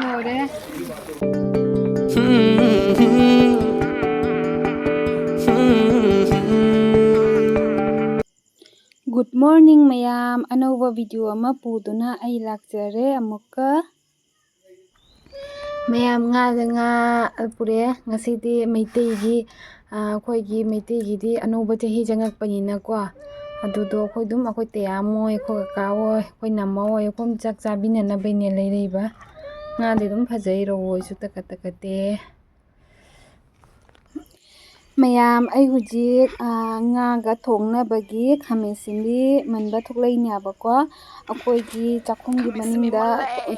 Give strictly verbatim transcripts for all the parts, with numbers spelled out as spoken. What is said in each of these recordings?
ꯂꯣꯏꯔꯦ꯫ Good morning ꯃꯌꯥꯝ, ꯑꯅꯧꯕ video ꯑꯃ ꯄꯨꯗꯨꯅ ꯑꯩ ꯂꯥꯛꯆꯔꯦ ꯑꯃꯨꯛꯀ꯫ ꯃꯌꯥꯝ, ꯉꯥꯗ ꯉꯥ ꯄꯨꯔꯦ꯫ ꯉꯁꯤꯗꯤ ꯃꯩꯇꯩꯒꯤ, ꯑ, ꯑꯩꯈꯣꯏꯒꯤ ꯃꯩꯇꯩꯒꯤꯗꯤ ꯑꯅꯧꯕ ꯆꯍꯤ ꯆꯪꯉꯛꯄꯅꯤꯅꯀꯣ, ꯑꯗꯨꯗꯣ ꯑꯩꯈꯣꯏ ꯑꯗꯨꯝ, ꯑꯩꯈꯣꯏ ꯇꯌꯥꯝ ꯍꯣꯏ, ꯑꯩꯈꯣꯏ ꯀꯀꯥ ꯍꯣꯏ, ꯑꯩꯈꯣꯏ ꯅꯝꯃ ꯍꯣꯏ, ꯑꯩꯈꯣꯏ ꯆꯥꯛ ꯆꯥꯕꯤꯅꯅꯕꯩꯅꯦ ꯂꯩꯔꯛꯏꯕ꯫ ꯉꯥꯗꯤ ꯑꯗꯨꯝ ꯐꯖꯩ, ꯔꯧ ꯍꯣꯏꯁꯨ ꯇꯀꯠ ꯇꯀꯠꯇꯦ꯫ ꯃꯌꯥꯝ, ꯑꯩ ꯍꯧꯖꯤꯛ, ꯑ, ꯉꯥꯒ ꯊꯣꯡꯅꯕꯒꯤ ꯈꯥꯃꯦꯟ ꯑꯁꯤꯟꯕꯤ ꯃꯟꯕ ꯊꯣꯛꯂꯛꯏꯅꯦꯕꯀꯣ꯫ ꯑꯩꯈꯣꯏꯒꯤ ꯆꯥꯛꯈꯨꯝꯒꯤ ꯃꯅꯤꯡꯗ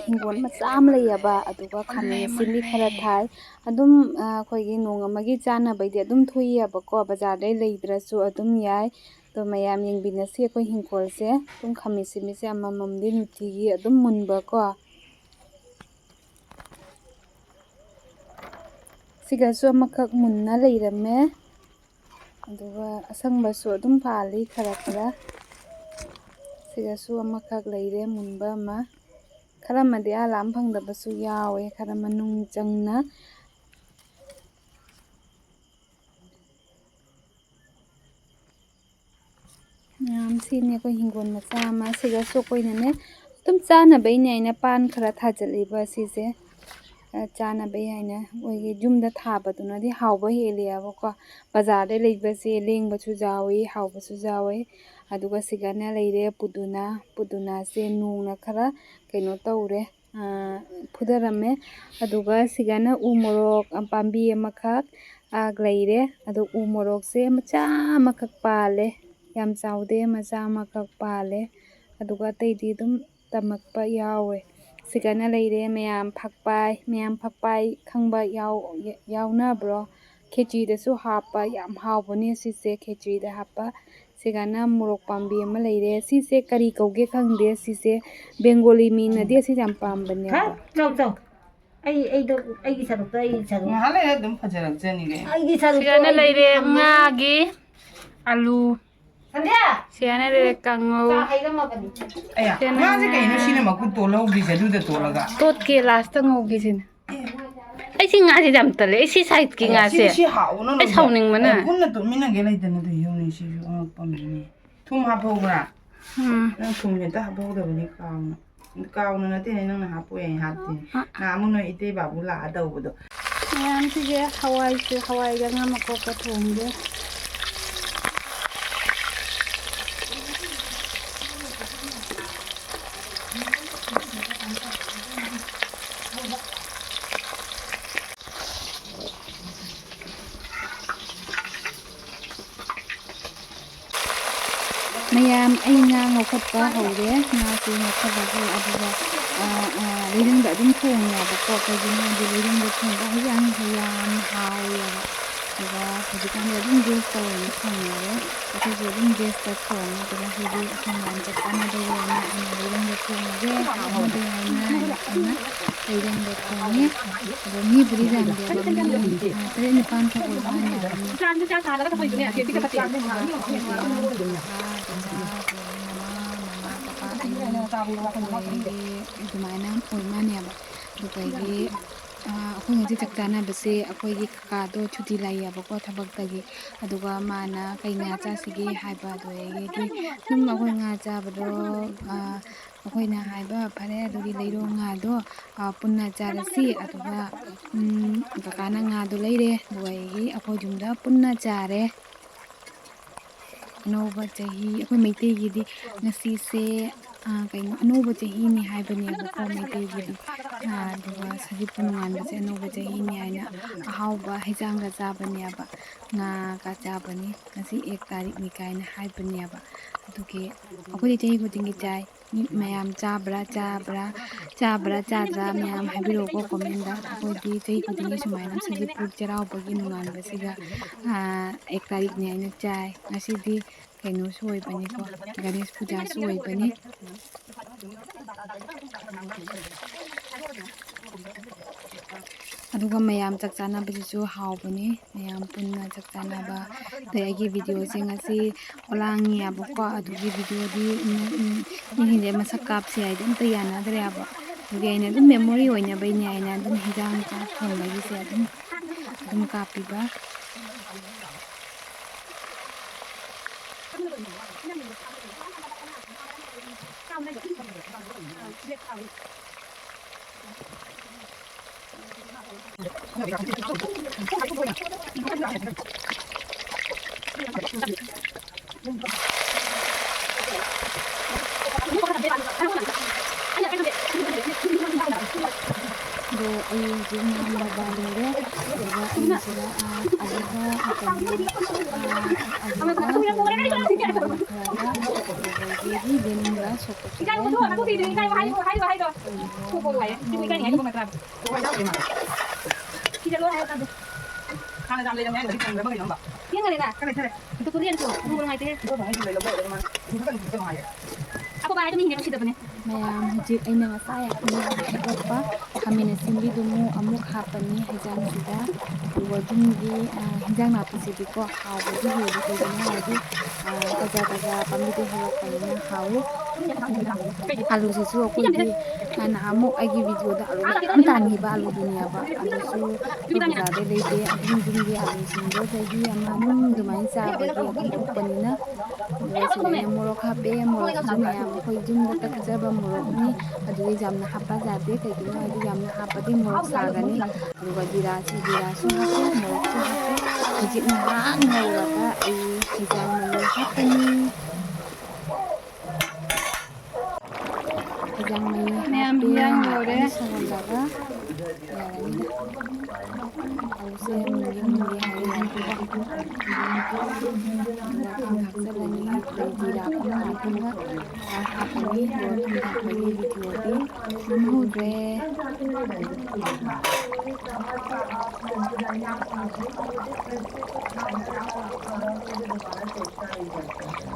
ꯍꯤꯡꯒꯣꯜ ꯃꯆꯥ ꯑꯃ ꯂꯩꯌꯦꯕ, ꯑꯗꯨꯒ ꯈꯥꯃꯦꯟ ꯑꯁꯤꯟꯕꯤ ꯈꯔ ꯊꯥꯏ꯫ ꯑꯗꯨꯝ, ꯑ, ꯑꯩꯈꯣꯏꯒꯤ ꯅꯣꯡ ꯑꯃꯒꯤ ꯆꯥꯅꯕꯩꯗꯤ ꯑꯗꯨꯝ ꯊꯣꯛꯏꯕꯀꯣ, ꯕꯖꯥꯔꯗꯩ ꯂꯩꯗ꯭ꯔꯁꯨ ꯑꯗꯨꯝ ꯌꯥꯏ꯫ ꯑꯗꯣ ꯃꯌꯥꯝ ꯌꯦꯡꯕꯤꯅꯁꯤ ꯑꯩꯈꯣꯏ ꯍꯤꯡꯈꯣꯜꯁꯦ꯫ ꯑꯗꯨꯝ ꯈꯥꯃꯦꯟ ꯑꯁꯤꯟꯕꯤꯁꯦ ꯑꯃꯃꯝꯗꯤ ꯅꯨꯡꯇꯤꯒꯤ ꯑꯗꯨꯝ ꯃꯨꯟꯕꯀꯣ꯫ ꯁꯤꯒꯁꯨ ꯑꯃꯈꯛ ꯃꯨꯟꯅ ꯂꯩꯔꯝꯃꯦ꯫ ꯑꯗꯨꯒ ꯑꯁꯪꯕꯁꯨ ꯑꯗꯨꯝ ꯄꯥꯜꯂꯤ ꯈꯔ ꯈꯔ꯫ ꯁꯤꯒꯁꯨ ꯑꯃꯈꯛ ꯂꯩꯔꯦ ꯃꯨꯟꯕ ꯑꯃ꯫ ꯈꯔ ꯑꯃꯗꯤ ꯑꯥ ꯂꯥꯝ ꯐꯪꯗꯕꯁꯨ ꯌꯥꯎꯋꯦ, ꯈꯔ ꯃꯅꯨꯡ ꯆꯪꯅ꯫ ꯃꯌꯥꯝ, ꯁꯤꯅꯤ ꯑꯩꯈꯣꯏ ꯍꯤꯡꯒꯣꯜ ꯃꯆꯥ ꯑꯃ꯫ ꯁꯤꯗꯁꯨ ꯑꯩꯈꯣꯏꯅꯅꯦ ꯑꯗꯨꯝ ꯆꯥꯅꯕꯩꯅꯦ ꯑꯩꯅ ꯄꯥꯟ ꯈꯔ ꯊꯥꯖꯤꯜꯂꯤꯕ ꯁꯤꯁꯦ꯫ ꯑ, ꯆꯥꯅꯕꯩ ꯍꯥꯏꯅ ꯑꯩꯈꯣꯏꯒꯤ ꯌꯨꯝꯗ ꯊꯥꯕꯗꯨꯅꯗꯤ ꯍꯥꯎꯕ ꯍꯦꯜꯂꯦꯕꯀꯣ꯫ ꯕꯖꯥꯔꯗ ꯂꯩꯕꯁꯦ ꯂꯦꯡꯕꯁꯨ ꯌꯥꯎꯏ, ꯍꯥꯎꯕꯁꯨ ꯌꯥꯎꯏ꯫ ꯑꯗꯨꯒ ꯁꯤꯒꯅ ꯂꯩꯔꯦ ꯄꯨꯗꯨꯅꯥ꯫ ꯄꯨꯗꯨꯅꯥꯁꯦ ꯅꯣꯡꯅ ꯈꯔ ꯀꯩꯅꯣ ꯇꯧꯔꯦ, ꯑ, ꯐꯨꯊꯔꯝꯃꯦ꯫ ꯑꯗꯨꯒ ꯁꯤꯒꯅ ꯎ ꯃꯣꯔꯣꯛ ꯄꯥꯝꯕꯤ ꯑꯃꯈꯛ, ꯑ, ꯂꯩꯔꯦ꯫ ꯑꯗꯣ ꯎ ꯃꯣꯔꯣꯛꯁꯦ ꯃꯆꯥ ꯑꯃꯈꯛ ꯄꯥꯜꯂꯦ, ꯌꯥꯝ ꯆꯥꯎꯗꯦ, ꯃꯆꯥ ꯑꯃꯈꯛ ꯄꯥꯜꯂꯦ꯫ ꯑꯗꯨꯒ ꯑꯇꯩꯗꯤ ꯑꯗꯨꯝ ꯇꯝꯃꯛꯄ ꯌꯥꯎꯋꯦ꯫ ꯁꯤꯒꯅ ꯂꯩꯔꯦ ꯃꯌꯥꯝ ꯐꯛꯄꯥꯏ꯫ ꯃꯌꯥꯝ ꯐꯛꯄꯥꯏ ꯈꯪꯕ ꯌꯥꯎ-, ꯌꯥꯎꯅꯕ꯭ꯔꯣ? ꯈꯦꯆꯤꯗꯁꯨ ꯍꯥꯞꯄ ꯌꯥꯝ ꯍꯥꯎꯕꯅꯦ ꯁꯤꯁꯦ, ꯈꯦꯆꯤꯗ ꯍꯥꯞꯄ꯫ ꯁꯤꯒꯅ ꯃꯣꯔꯣꯛ ꯄꯥꯝꯕꯤ ꯑꯃ ꯂꯩꯔꯦ꯫ ꯁꯤꯁꯦ ꯀꯔꯤ ꯀꯧꯒꯦ ꯈꯪꯗꯦ꯫ ꯁꯤꯁꯦ ꯕꯦꯡꯒꯣꯂꯤ ꯃꯤꯅꯗꯤ ꯑꯁꯤꯁꯦ ꯌꯥꯝ ꯄꯥꯝꯕꯅꯦꯕ꯫ ꯍꯥ? ꯆꯥꯎ, ꯆꯥꯎ꯫ ꯑꯩ, ꯑꯩꯗꯣ, ꯑꯩꯒꯤ ꯁꯔꯨꯛꯇꯣ ꯑꯩ ꯁꯔꯨꯛ꯫ ꯉꯥꯏꯍꯥꯛ ꯂꯩꯔ ꯑꯗꯨꯝ ꯐꯖꯔꯛꯆꯅꯤꯅꯦ꯫ ꯑꯩꯒꯤ ꯁꯔꯨꯛꯇꯣ ꯁꯤꯒꯅ ꯑꯩ ꯂꯩꯔꯦ ꯊꯝꯃꯦ꯫ ꯉꯥꯒꯤ ꯑꯂꯨ꯫ ꯁꯤ ꯍꯥꯏꯅꯔꯦ ꯀꯥꯡꯉꯧ꯫ ꯑꯌꯥ, ꯁꯦꯝꯃꯦ꯫ ꯉꯥꯁꯦ ꯀꯩꯅꯣ ꯁꯤꯅ ꯃꯀꯨ ꯇꯣꯜꯍꯧꯗ꯭ꯔꯤꯁꯦ ꯑꯗꯨꯗ ꯇꯣꯜꯂꯒ? ꯇꯣꯠꯀꯦ, ꯂꯥꯁꯇ ꯉꯧꯒꯦ ꯁꯤꯅꯦ꯫ ꯑꯩ ꯁꯤ ꯉꯥꯁꯦ ꯌꯥꯝ ꯇꯜꯂꯦ꯫ ꯑꯩ ꯁꯤ ꯁꯥꯏꯖꯀꯤ ꯑꯌꯥ, ꯉꯥꯁꯦ ꯁꯤ, ꯁꯤ ꯍꯥꯎꯕꯅ ꯑꯩ ꯂꯣꯏꯔꯦ꯫ ꯁꯥꯎꯅꯤꯡꯕꯅ꯫ ꯑꯦ, ꯄꯨꯟꯅ ꯇꯣꯠꯃꯤꯟꯅꯒꯦ ꯂꯩꯇꯅ ꯇꯧꯏ ꯌꯦꯡꯉꯨꯅꯦ ꯁꯤꯁꯨ ꯑꯉꯛꯄ ꯑꯃꯅꯤꯅꯦ꯫ ꯊꯨꯝ ꯍꯥꯞꯐꯧꯕ꯭ꯔꯥ? ꯎꯝ꯫ ꯅꯪ ꯊꯨꯝ ꯍꯦꯛꯇ ꯍꯥꯞꯐꯧꯗꯕꯅꯤ ꯀꯥꯎꯅ꯫ ꯀꯥꯎꯅ ꯅꯠꯇꯦꯅꯦ, ꯅꯪꯅ ꯍꯥꯞꯄꯣꯏ ꯍꯥꯏꯅ ꯍꯥꯞꯇꯦꯅꯦ꯫ ꯑ꯫ ꯅꯍꯥꯟꯃꯨꯛ ꯅꯣꯏ ꯏꯇꯩ ꯕꯥꯕꯨ ꯂꯥꯛꯑ ꯇꯧꯕꯗꯣ꯫ ꯃꯌꯥꯝꯁꯤꯒꯤ ꯍꯋꯥꯏꯁꯦ, ꯍꯋꯥꯏꯒ ꯉꯥ ꯃꯀꯣꯛꯀ ꯊꯣꯡꯒꯦ꯫ ꯃꯌꯥꯝ, ꯑꯩ ꯉꯥ ꯉꯧꯈꯠꯄ ꯍꯧꯔꯦ꯫ ꯉꯥꯁꯦ ꯉꯧꯈꯠꯂꯒ ꯑꯗꯨꯒ, ꯑ, ꯑ, ꯂꯩꯔꯪꯗ ꯑꯗꯨꯝ ꯊꯣꯡꯉꯦꯕꯀꯣ꯫ ꯀꯩꯒꯤꯅꯣ ꯍꯥꯏꯗꯤ ꯂꯩꯔꯪꯗ ꯊꯣꯡꯕ ꯍꯤꯟꯖꯥꯡꯁꯦ ꯌꯥꯝ ꯍꯥꯎꯋꯦꯕ꯫ ꯑꯗꯨꯒ ꯍꯧꯖꯤꯛꯀꯥꯟꯗꯤ ꯑꯗꯨꯝ gas ꯇꯧꯔꯒ ꯊꯣꯡꯅꯔꯦ꯫ ꯑꯩꯈꯣꯏꯁꯨ ꯑꯗꯨꯝ gasꯇ ꯊꯣꯡꯉꯦ꯫ ꯑꯗꯨꯒ ꯍꯧꯖꯤꯛ ꯑꯩꯈꯣꯏ ꯃꯌꯥꯝ ꯆꯥꯛ ꯆꯥꯅꯗꯣꯔꯦꯅ ꯑꯩꯅ ꯂꯩꯔꯪꯗ ꯊꯣꯡꯉꯒꯦ, ꯍꯥꯎꯅꯗꯦ ꯍꯥꯏꯅ ꯑꯩꯅ ꯂꯩꯔꯪꯗ ꯊꯣꯡꯉꯦ꯫ ꯑꯗꯣ ꯃꯤꯕꯨꯗꯤ ꯌꯥꯝꯗꯦꯕ, ꯃꯤ, ꯑ, ꯇꯔꯦꯠ ꯅꯤꯄꯥꯟ ꯈꯛ ꯑꯣꯏꯕ ꯃꯥꯜꯂꯦ꯫ ꯃꯤ ꯍꯧꯖꯤꯛ, ꯑ, ꯑꯩꯈꯣꯏ ꯏꯃꯥ, ꯕꯕꯥ, ꯕꯣꯕꯣꯛ, ꯃꯃꯥ, ꯃꯃꯥ, ꯄꯄꯥ, ꯑꯩꯅꯦ, ꯑꯩꯈꯣꯏ ꯑꯗꯨꯃꯥꯏꯅ ꯑꯣꯏ ꯃꯥꯜꯂꯦꯕ꯫ ꯑꯗꯨꯗꯒꯤ, ꯑ, ꯑꯩꯈꯣꯏ ꯉꯁꯤ ꯆꯥꯛ ꯆꯥꯅꯕꯁꯦ ꯑꯩꯈꯣꯏꯒꯤ ꯀꯀꯥꯗꯣ ꯁꯨꯇꯤ ꯂꯩꯌꯦꯕꯀꯣ ꯊꯕꯛꯇꯒꯤ꯫ ꯑꯗꯨꯒ ꯃꯥꯅ ꯀꯩ ꯉꯥ ꯆꯥꯁꯤꯒꯦ ꯍꯥꯏꯕ, ꯑꯗꯨꯗꯒꯤꯗꯤ ꯑꯗꯨꯝ ꯑꯩꯈꯣꯏ ꯉꯥ ꯆꯥꯕꯗꯣ, ꯑ, ꯑꯩꯈꯣꯏꯅ ꯍꯥꯏꯕ, "ꯐꯔꯦ, ꯑꯗꯨꯗꯤ ꯂꯩꯔꯣ ꯉꯥꯗꯣ, ꯑ, ꯄꯨꯟꯅ ꯆꯥꯔꯁꯤ"꯫ ꯑꯗꯨꯒ, ꯎꯝ, ꯀꯀꯥꯅ ꯉꯥꯗꯣ ꯂꯩꯔꯦ, ꯑꯗꯨꯗꯒꯤ ꯑꯩꯈꯣꯏ ꯌꯨꯝꯗ ꯄꯨꯟꯅ ꯆꯥꯔꯦ꯫ ꯑꯅꯧꯕ ꯆꯍꯤ, ꯑꯩꯈꯣꯏ ꯃꯩꯇꯩꯒꯤꯗꯤ ꯉꯁꯤꯁꯦ, ꯑ, ꯀꯩꯅꯣ, ꯑꯅꯧꯕ ꯆꯍꯤꯅꯤ ꯍꯥꯏꯕꯅꯦꯕꯀꯣ ꯃꯩꯇꯩꯒꯤꯗꯤ꯫ ꯑ, ꯑꯗꯨꯒ ꯁꯖꯤꯕꯨ ꯅꯣꯡꯉꯥꯟꯕꯁꯦ ꯑꯅꯧꯕ ꯆꯍꯤꯅꯤ ꯍꯥꯏꯅ ꯑꯍꯥꯎꯕ ꯍꯩꯖꯥꯡꯒ ꯆꯥꯕꯅꯦꯕ, ꯉꯥꯒ ꯆꯥꯕꯅꯤ꯫ ꯉꯁꯤ ꯑꯦꯛ ꯇꯥꯔꯤꯛꯅꯤ ꯀꯥꯏꯅ ꯍꯥꯏꯕꯅꯦꯕ꯫ ꯑꯗꯨꯒꯤ ꯑꯩꯈꯣꯏꯗꯤ ꯆꯍꯤ ꯈꯨꯗꯤꯡꯒꯤ ꯆꯥꯏ꯫ ꯃꯤ ꯃꯌꯥꯝ ꯆꯥꯕ꯭ꯔꯥ, ꯆꯥꯕ꯭ꯔꯥ, ꯆꯥꯕ꯭ꯔꯥ, ꯆꯥꯗ꯭ꯔꯥ ꯃꯌꯥꯝ ꯍꯥꯏꯕꯤꯔꯛꯎꯀꯣ commentꯗ꯫ ꯑꯩꯈꯣꯏꯗꯤ ꯆꯍꯤ ꯈꯨꯗꯤꯡꯒꯤ ꯁꯨꯃꯥꯏꯅ ꯁꯖꯤꯕꯨ ꯆꯩꯔꯥꯎꯕꯒꯤ ꯅꯣꯡꯉꯥꯟꯕꯁꯤꯗ, ꯑꯥ, ꯑꯦꯛ ꯇꯥꯔꯤꯛꯅꯤ ꯍꯥꯏꯅ ꯆꯥꯏ꯫ ꯉꯁꯤꯗꯤ ꯀꯩꯅꯣꯁꯨ ꯑꯣꯏꯕꯅꯤꯀꯣ, ꯒꯅꯦꯁ ꯄꯨꯖꯥꯁꯨ ꯑꯣꯏꯕꯅꯤ꯫ ꯑꯗꯨꯒ ꯃꯌꯥꯝ ꯆꯥꯛ ꯆꯥꯅꯕꯁꯤꯁꯨ ꯍꯥꯎꯕꯅꯤ꯫ ꯃꯌꯥꯝ ꯄꯨꯟꯅ ꯆꯥꯛ ꯆꯥꯅꯕ, ꯑꯗꯩ ꯑꯩꯒꯤ ꯚꯤꯗꯤꯑꯣꯁꯦ ꯉꯁꯤ ꯈꯣꯂꯥꯡꯉꯤꯌꯦꯕꯀꯣ, ꯑꯗꯨꯒꯤ ꯚꯤꯗꯤꯑꯣꯗꯤ ꯃꯤꯁꯤꯡꯁꯦ ꯃꯁꯛ ꯀꯥꯞꯁꯦ ꯍꯥꯏꯗꯤ ꯑꯝꯇ ꯌꯥꯅꯗ꯭ꯔꯦꯕ꯫ ꯑꯗꯨꯒꯤ ꯑꯩꯅ ꯑꯗꯨꯝ memory ꯑꯣꯏꯅꯕꯩꯅꯦ ꯍꯥꯏꯅ ꯑꯗꯨꯝ ꯍꯤꯟꯖꯥꯡ ꯆꯥꯛ ꯊꯣꯡꯕꯒꯤꯁꯦ ꯑꯗꯨꯝ, ꯑꯗꯨꯝ ꯀꯥꯞꯄꯤꯕ꯫ ꯑꯗꯣ ꯑꯩ ꯍꯧꯖꯤꯛ ꯉꯥꯟꯕ ꯂꯣꯏꯔꯦ꯫ ꯑꯗꯨꯒ ꯑꯩꯁꯤꯗ, ꯑꯥ, ꯑꯂꯨꯒ ꯀꯩꯅꯣ, ꯑꯥ, ꯑꯂꯨꯒ ꯀꯩꯅꯣ ꯈꯔꯒ, ꯑꯗꯒꯤ ꯌꯦꯔꯨꯝꯒ ꯁꯣꯛ ꯇꯧꯁꯜꯂꯦ꯫ ꯑꯗꯨꯒ ꯉꯥꯏꯍꯥꯛ ꯉꯧꯔꯅꯤ꯫ ꯃꯌꯥꯝ ꯍꯧꯖꯤꯛ ꯑꯩꯅ ꯉꯁꯥꯏ ꯑꯍꯥꯟꯕ ꯍꯥꯞꯄꯛꯄ ꯈꯥꯃꯦꯟ ꯑꯁꯤꯟꯕꯤꯗꯨꯃꯨꯛ ꯑꯃꯨꯛ ꯍꯥꯞꯄꯅꯤ ꯍꯤꯟꯖꯥꯡꯁꯤꯗ꯫ ꯑꯗꯨꯒ ꯌꯨꯝꯒꯤ, ꯑ, ꯍꯤꯟꯖꯥꯡ ꯅꯥꯄꯤꯁꯤꯗꯤꯀꯣ ꯍꯥꯎꯕꯗꯤ ꯍꯦꯜꯂꯤ꯫ ꯀꯩꯒꯤꯅꯣ ꯍꯥꯏꯔꯗꯤ, ꯑ, ꯇꯥꯖꯥ ꯇꯥꯖꯥ ꯄꯥꯝꯕꯤꯗꯩ ꯍꯧꯔꯛꯄꯅꯤꯅ ꯍꯥꯎꯋꯤ꯫ ꯑꯂꯨꯁꯤꯁꯨ ꯑꯩꯈꯣꯏꯒꯤ, ꯑ, ꯅꯍꯥꯟꯃꯨꯛ ꯑꯩꯒꯤ ꯚꯤꯗꯤꯑꯣꯗ ꯑꯂꯨ ꯃꯌꯥꯝ ꯇꯥꯟꯈꯤꯕ ꯑꯂꯨꯗꯨꯅꯦꯕ꯫ ꯑꯗꯨꯁꯨ ꯑꯩꯈꯣꯏ ꯕꯖꯥꯔꯗꯩ ꯂꯩꯇꯦ꯫ ꯑꯗꯨꯝ ꯌꯨꯝꯒꯤ ꯑꯂꯨꯁꯤꯡꯗꯣ ꯆꯍꯤ ꯑꯃ ꯑꯗꯨꯝ ꯑꯗꯨꯃꯥꯏꯅ ꯆꯥꯕꯒꯤ ꯑꯗꯨꯝ ꯂꯧꯔꯛꯄꯅꯤꯅ꯫ ꯑꯗꯨꯒ ꯁꯤꯗ ꯑꯩꯅ ꯃꯣꯔꯣꯛ ꯍꯥꯞꯄꯦ꯫ ꯃꯣꯔꯣꯛꯁꯤꯁꯨ ꯃꯌꯥꯝ ꯑꯩꯈꯣꯏ ꯌꯨꯝꯗ ꯀꯛꯆꯕ ꯃꯣꯔꯣꯛꯅꯤ꯫ ꯑꯗꯨꯗꯤ ꯌꯥꯝꯅ ꯍꯥꯞꯄ ꯌꯥꯗꯦ꯫ ꯀꯩꯒꯤꯅꯣ ꯍꯥꯏꯗꯤ ꯌꯥꯝꯅ ꯍꯥꯞꯄꯗꯤ ꯃꯣꯔꯣꯛ ꯁꯥꯒꯅꯤ꯫ ꯑꯗꯨꯒ ꯖꯤꯔꯥꯁꯤ, ꯖꯤꯔꯥꯁꯨ ꯍꯥꯞꯄꯦ, ꯃꯣꯔꯣꯛꯁꯨ ꯍꯥꯞꯄꯦ꯫ ꯍꯧꯖꯤꯛ ꯉꯥꯏꯍꯥꯛ ꯉꯧꯔꯒ ꯑꯩ ꯍꯤꯟꯖꯥꯡ ꯃꯍꯤ ꯍꯥꯞꯄꯅꯤ꯫ ꯍꯤꯟꯖꯥꯡ ꯃꯍꯤ ꯃꯌꯥꯝ ꯍꯥꯞꯄꯦ, ꯍꯤꯟꯖꯥꯡ ꯉꯥꯏꯍꯥꯛꯇꯪ ꯂꯣꯏꯔꯦ꯫ ꯁꯧꯍꯜꯂꯒ ꯌꯥꯔꯅꯤꯗ꯫ ꯑꯂꯨꯁꯦ ꯃꯨꯟꯒꯦ ꯃꯨꯟꯒꯦ ꯍꯥꯏꯔꯦ꯫ ꯑꯗꯨꯒ ꯊꯨꯝ ꯊꯥꯛꯆꯜꯂꯅꯤ꯫ ꯑꯗꯩ ꯖꯤꯔꯥ ꯄꯨꯡ ꯍꯥꯞꯄꯒ ꯍꯥꯞꯄꯅꯤ꯫ ꯑꯗꯨꯒ ꯊꯨꯝ ꯊꯥꯛꯄꯒꯤ ꯚꯤꯗꯤꯑꯣꯗꯤ ꯅꯝꯍꯧꯗ꯭ꯔꯦ꯫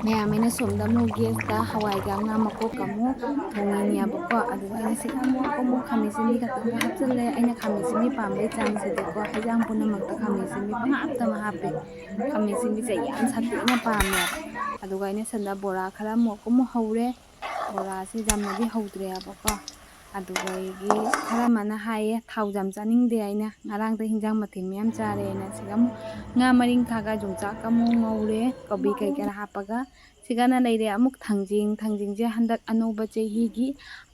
ꯃꯌꯥꯝ, ꯑꯩꯅ ꯁꯣꯝꯗ ꯑꯃꯨꯛ ꯒꯦꯁꯇ ꯍꯋꯥꯏꯒ ꯉꯥ ꯃꯀꯣꯛꯀ ꯑꯃꯨꯛ ꯊꯣꯡꯉꯤꯅꯦꯕꯀꯣ꯫ ꯑꯗꯨꯒ ꯑꯩꯅ ꯁꯤꯗ ꯑꯃꯨꯛ, ꯑꯃꯨꯛ ꯈꯥꯃꯦꯟ ꯑꯁꯤꯟꯕꯤ ꯈꯛꯇꯪꯒ ꯍꯥꯞꯆꯤꯜꯂꯦ꯫ ꯑꯩꯅ ꯈꯥꯃꯦꯟ ꯑꯁꯤꯟꯕꯤ ꯄꯥꯝꯕꯩ ꯆꯥꯡꯁꯤꯗꯤꯀꯣ, ꯍꯩꯖꯥꯡ ꯄꯨꯝꯅꯃꯛꯇ ꯈꯥꯃꯦꯟ ꯑꯁꯤꯟꯕꯤ ꯄꯪꯍꯥꯞꯇ ꯑꯃ ꯍꯥꯞꯄꯦ꯫ ꯈꯥꯃꯦꯟ ꯑꯁꯤꯟꯕꯤꯁꯦ ꯌꯥꯝ ꯁꯥꯊꯤꯅ ꯄꯥꯝꯃꯦꯕ꯫ ꯑꯗꯨꯒ ꯑꯩꯅ ꯁꯤꯗ ꯕꯣꯔꯥ ꯈꯔ ꯑꯃꯨꯛ ꯑꯃꯨꯛ ꯍꯧꯔꯦ꯫ ꯕꯣꯔꯥꯁꯦ ꯌꯥꯝꯅꯗꯤ ꯍꯧꯗ꯭ꯔꯦꯕꯀꯣ꯫ ꯑꯗꯨꯗꯒꯤ ꯈꯔ ꯑꯃꯅ ꯍꯥꯏꯌꯦ, ꯊꯥꯎ ꯌꯥꯝ ꯆꯥꯅꯤꯡꯗꯦ ꯑꯩꯅ, ꯉꯔꯥꯡꯗ ꯍꯤꯟꯖꯥꯡ ꯃꯊꯦꯜ ꯃꯌꯥꯝ ꯆꯥꯔꯦꯅ꯫ ꯁꯤꯗ ꯑꯃꯨꯛ ꯉꯥ ꯃꯔꯤꯡꯈꯥꯒ ꯌꯣꯡꯆꯥꯛꯀ ꯑꯃꯨꯛ ꯉꯧꯔꯦ, ꯀꯣꯕꯤ ꯀꯩꯀꯥ ꯍꯥꯞꯄꯒ꯫ ꯁꯤꯒꯅ ꯂꯩꯔꯦ ꯑꯃꯨꯛ ꯊꯥꯡꯖꯤꯡ꯫ ꯊꯥꯡꯖꯤꯡꯁꯦ ꯍꯟꯗꯛ ꯑꯅꯧꯕ ꯆꯍꯤꯒꯤ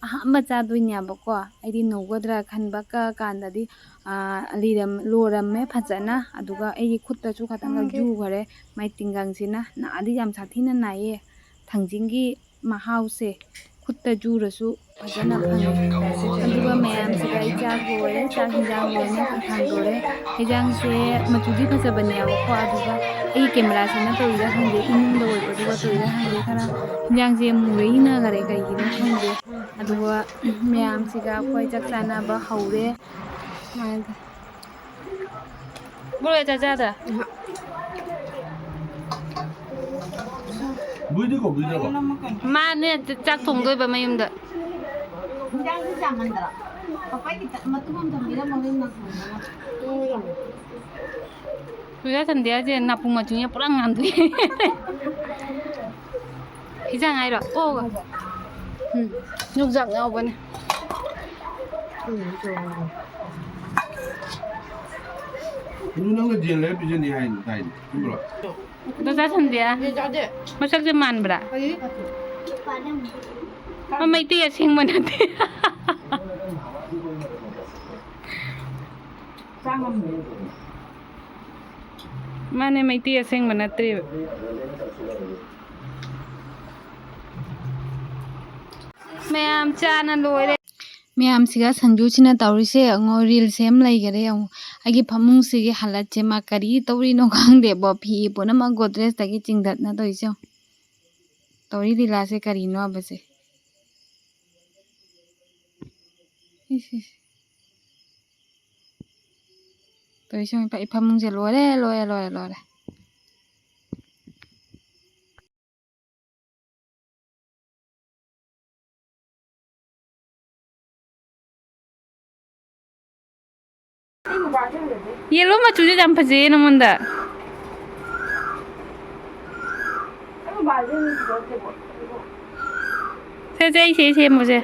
ꯑꯍꯥꯟꯕ ꯆꯥꯗꯣꯏꯅꯦꯕꯀꯣ꯫ ꯑꯩꯗꯤ ꯅꯧꯒꯗ꯭ꯔꯥ ꯈꯟꯕ ꯀ ꯀꯥꯟꯗꯗꯤ, ꯑꯥ, ꯂꯤꯔꯝ-, ꯂꯣꯔꯝꯃꯦ ꯐꯖꯅ꯫ ꯑꯗꯨꯒ ꯑꯩꯒꯤ ꯈꯨꯠꯇꯁꯨ ꯈꯇꯪꯒ ꯌꯨꯈꯔꯦ꯫ ꯃꯥꯏ ꯇꯤꯡꯒꯪꯁꯤꯅ ꯅꯥꯗꯤ ꯌꯥꯝ ꯁꯥꯊꯤꯅ ꯅꯥꯏꯌꯦ꯫ ꯊꯥꯡꯖꯤꯡꯒꯤ ꯃꯍꯥꯎꯁꯦ ꯈꯨꯠꯇ ꯖꯨꯔꯁꯨ ꯐꯖꯅ ꯐꯪꯉꯦ꯫ ꯑꯗꯨꯒ ꯃꯌꯥꯝꯁꯤꯒ ꯑꯩ ꯆꯥꯛ ꯂꯣꯏꯔꯦ, ꯆꯥꯛ ꯍꯤꯟꯖꯥꯡ ꯂꯣꯏꯅ ꯊꯥꯡꯗꯣꯔꯦ꯫ ꯍꯤꯟꯖꯥꯡꯁꯦ ꯃꯆꯨꯗꯤ ꯐꯖꯕꯅꯦꯕꯀꯣ, ꯑꯗꯨꯒ ꯑꯩꯒꯤ ꯀꯦꯃꯦꯔꯥꯁꯤꯅ ꯇꯧꯔꯤꯔꯥ ꯈꯪꯗꯦ, ꯏꯃꯨꯡꯗ ꯑꯣꯏꯕꯗꯨꯒ ꯇꯧꯔꯤꯔꯥ ꯈꯪꯗꯦ, ꯈꯔ ꯍꯤꯟꯖꯥꯡꯁꯦ ꯃꯨꯔ ꯍꯤꯡꯅꯈꯔꯦ, ꯀꯩꯒꯤꯅꯣ ꯈꯪꯗꯦ꯫ ꯑꯗꯨꯒ ꯃꯌꯥꯝꯁꯤꯒ ꯑꯩꯈꯣꯏ ꯆꯥꯛ ꯆꯥꯅꯕ ꯍꯧꯔꯦ꯫ ꯕꯣꯔꯣꯏ ꯆꯥ ꯆꯥꯗ? ꯕꯨꯏꯗꯤ ꯀꯧꯕꯤꯗ꯭ꯔꯕꯣ? ꯃꯥꯅꯦ, ꯆꯥꯛ ꯊꯣꯡꯗꯣꯏꯕ ꯃꯌꯨꯝꯗ꯫ ꯍꯤꯟꯖꯥꯡꯁꯨ ꯆꯥꯃꯟꯗ꯭ꯔꯣ? ꯄꯄꯩ ꯈꯤꯇꯪ ꯃꯇꯨꯝ ꯑꯃ ꯊꯝꯕꯤꯔꯝꯃꯣ, ꯅꯪ ꯅꯪ ꯊꯣꯡꯗꯅꯕ꯫ ꯁꯨꯖꯥ ꯁꯟꯗ꯭ꯌꯥꯁꯦ ꯅꯥꯄꯨ ꯃꯆꯨꯅꯦ, ꯄꯨꯔꯥ ꯉꯥꯟꯗꯣꯏ꯫ ꯍꯤꯟꯖꯥꯡ ꯍꯥꯏꯔꯣ? ꯑꯣ꯫ ꯎꯝ, ꯌꯣꯡꯆꯥꯛ ꯌꯥꯎꯕꯅꯦ꯫ ꯑꯗꯨ ꯅꯪꯅ ꯖꯦꯜ ꯂꯩꯔ ꯄꯤꯖꯅꯤ ꯍꯥꯏ ꯇꯥꯏꯅꯦ, ꯆꯨꯝꯕ꯭ꯔꯣ? ꯗꯣ ꯆꯥ ꯁꯟꯗ꯭ꯌꯥ, ꯃꯁꯛꯁꯦ ꯃꯥꯟꯕ꯭ꯔꯥ? ꯃꯥ ꯃꯩꯇꯩ ꯑꯁꯦꯡꯕ ꯅꯠꯇꯦ꯫ ꯃꯥꯅꯦ, ꯃꯩꯇꯩ ꯑꯁꯦꯡꯕ ꯅꯠꯇ꯭ꯔꯦꯕ꯫ ꯃꯌꯥꯝ ꯆꯥꯅ ꯂꯣꯏꯔꯦ꯫ ꯃꯌꯥꯝꯁꯤꯒ ꯁꯟꯖꯨꯁꯤꯅ ꯇꯧꯔꯤꯁꯦ ꯌꯦꯡꯉꯣ, reel ꯁꯦꯝ ꯂꯩꯈꯔꯦ ꯌꯦꯡꯉꯣ꯫ ꯑꯩꯒꯤ ꯐꯃꯨꯡꯁꯤꯒꯤ ꯍꯥꯂꯠꯁꯦ ꯃꯥ ꯀꯔꯤ ꯇꯧꯔꯤꯅꯣ ꯈꯪꯗꯦꯕꯣ, ꯐꯤ ꯄꯨꯝꯅꯃꯛ ꯒꯣꯗ꯭ꯔꯦꯖꯇꯒꯤ ꯆꯤꯡꯊꯠꯅ ꯇꯧꯔꯤꯁꯦ ꯌꯦꯡꯉꯣ꯫ ꯇꯧꯔꯤ ꯂꯤꯂꯥꯁꯦ ꯀꯔꯤꯅꯣ ꯍꯥꯏꯕꯁꯦ꯫ ꯏꯁ, ꯏꯁ꯫ ꯇꯧꯔꯤꯁꯦ ꯌꯦꯡꯉꯣ, ꯏꯐ-, ꯏꯐꯃꯨꯡꯁꯦ ꯂꯣꯏꯔꯦ, ꯂꯣꯏꯔꯦ, ꯂꯣꯏꯔꯦ, ꯂꯣꯏꯔꯦ꯫ ꯌꯦꯜꯂꯣ ꯃꯆꯨꯁꯦ ꯌꯥꯝ ꯐꯖꯩꯌꯦ ꯅꯉꯣꯟꯗ꯫ ꯁꯦ, ꯁꯦ, ꯑꯩ ꯁꯦ ꯁꯦꯝꯃꯨꯁꯦ꯫